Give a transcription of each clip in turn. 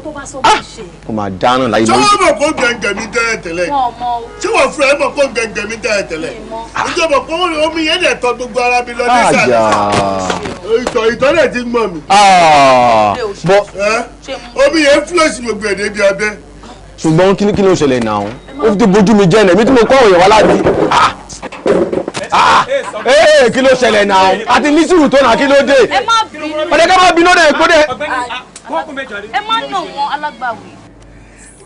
tó bá sọ máa ṣe. Ó máa dáná láyé Ṣé mọ́. wọ́n mọ̀ kó gẹ̀ǹgẹ̀ mi tẹ́lẹ̀ tẹ́lẹ̀? Wọn ò mọ o. Ṣé wọ́n fúnra ẹ̀ mọ̀ kó gẹ̀ǹgẹ̀ mi tẹ́lẹ̀ tẹ́lẹ̀? Ìjọba kó omi yẹn dẹ̀ tọ́ gbogbo ara mi lọ nísàlẹ̀. Ìtọ̀ dẹ̀ ti mọ̀ mi. Bọ́ Omi yẹn fúlọ̀sì gbogbo ẹ̀ débi abẹ́. Ṣùgbọ́n kí ló ṣẹlẹ̀ náà? Ó ti bójú mi jẹ́ ẹ̀mí tí mo kọ́ òyìnbó láti. Ee, kí ló ṣẹlẹ̀ náà? Àti ní sùúrù tó náà, kí ló dé? Ẹ má bínú. Ọ̀dẹ̀ ká má bínú dẹ̀ kó dẹ̀. Ẹ má nà wọn, alágbàwí.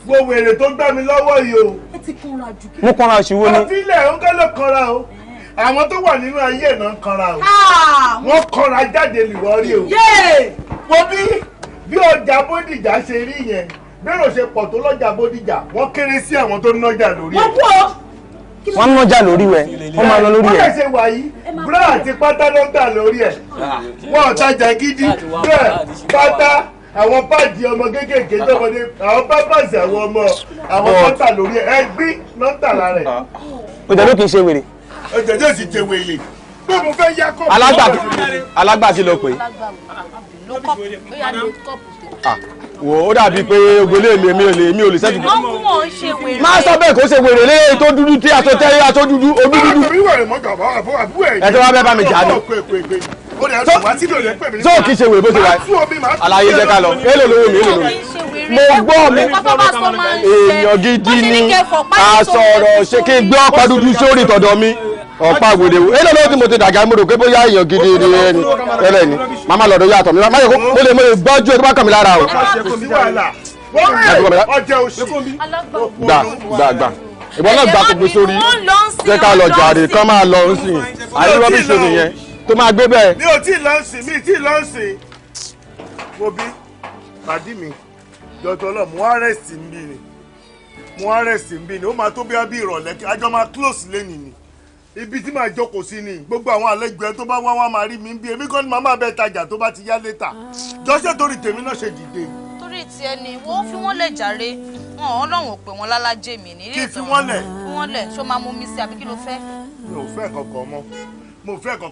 Wo wèrè tó gbá mi lọ́wọ́ yìí o. Ẹ ti kúnra jù kí. Mo kọ́ra òṣìwò ni. Ọtílẹ̀ ń kọ́ ló kanra o. Àwọn tó wà nínú ayé náà ń kanra o. Wọ́n kanra jáde lìwọ́ rí o. Wo bí ọjà Bódìjà ṣe rí yẹn, bẹ́ẹ̀rù ṣe pọ̀ tó lọ́jà Bódìjà, wọ́n kéré sí àwọn tó ń nájà lórí ẹ̀. Wọ́n kú o. Wọ́n ń nájà lórí ẹ̀, wọ́n máa lọ lórí Wọ́n ẹ̀. lè ṣe wà yìí, búrá àti pátá ló ń tà lórí ẹ̀. Wọ́n ò tajà gidi bẹ́ẹ̀, pátá àwọn páàdì ọmọ kéékèèké tọmọdé, àwọn pápásì àwọn ọmọ àwọn tó ń tà lórí ẹ̀, ẹgbín ló ń tà lára ẹ̀. Ó jẹ́ ló kì í ṣe wèrè. Ọjà yóò sì jẹ wèrè pé mo fẹ́ yá kọ́. Alágbà kí ló pè é? Ló kọ́pù ó yà ló kọ́pù tó. Wò ó dàbí pé ogolé mi ò lè sẹ́tù. Wọ́n kú, wọn ń ṣe wèrè. Má sọ bẹ́ẹ̀, kó ṣe wèrè lé tó dúdú tí aṣọ tẹ́lẹ̀ aṣọ dúdú ojú dúdú. Ẹ tó wá bẹ́ẹ̀ bá mi jà ní. Tó kì í ṣe wèrè bó ṣe wà. Àlàyé, jẹ́ ká lọ. Èlò lówó mi, èlò lówó mi. Mo gbọ́ mi. Èèyàn gidi ni asọ̀rọ̀ ṣe kí n gbé ọ̀pá dúdú sórí tọ̀dọ̀ mi. Ọ̀pá wèrè wo? Èlò lówó tí mo ti dàgbà, mo rò pé bóyá èèyàn gidi ni ẹni tẹ́lẹ̀ ni. Màmá lọ́dọ̀ yàtọ̀ mi. Má yẹ kó mo lè gbọ́jú ẹ tó bá kàn mí lára o. Ọjọ́ òsì. Gbà, gbà, gbà. Ìbọn náà gbà kó gbé sórí. Jẹ́ ká lọ jàre, kán máa lọ ń sìn. Àyè rubbish nìyẹn tó máa gbé bẹ́ẹ̀. Mi ò tí ì lọ sìn, mi ì tí ì lọ sìn. Wo bí pàdí mi dọ̀tọ̀ lọ, mo arrest ń bí ni, mo arrest ń bí ni. Ó máa tó bí ìrọ̀lẹ́, àjọ máa close lẹ́nìí ni. Ibi tí màá jókòó sí ni gbogbo àwọn àlejò ẹ tó bá wá wá máa rí mi bí. Èmi kọ́ ni màá máa bẹ tajà tó bá ti yá létà. Jọ́sẹ̀ torí tèmi náà ṣe dìde. Torí tiẹ̀ ni wọ́n fi wọ́n lẹ̀ jàre. Wọn Ọlọ́run ò pè wọ́n lálájẹ́ mi ní. Kí fi wọ́n lẹ̀? Fi wọ́n lẹ̀. Ṣó máa mú mi sí àbí kí ló fẹ́? Mi ò fẹ́ kankan mọ́, mo fẹ́ kankan.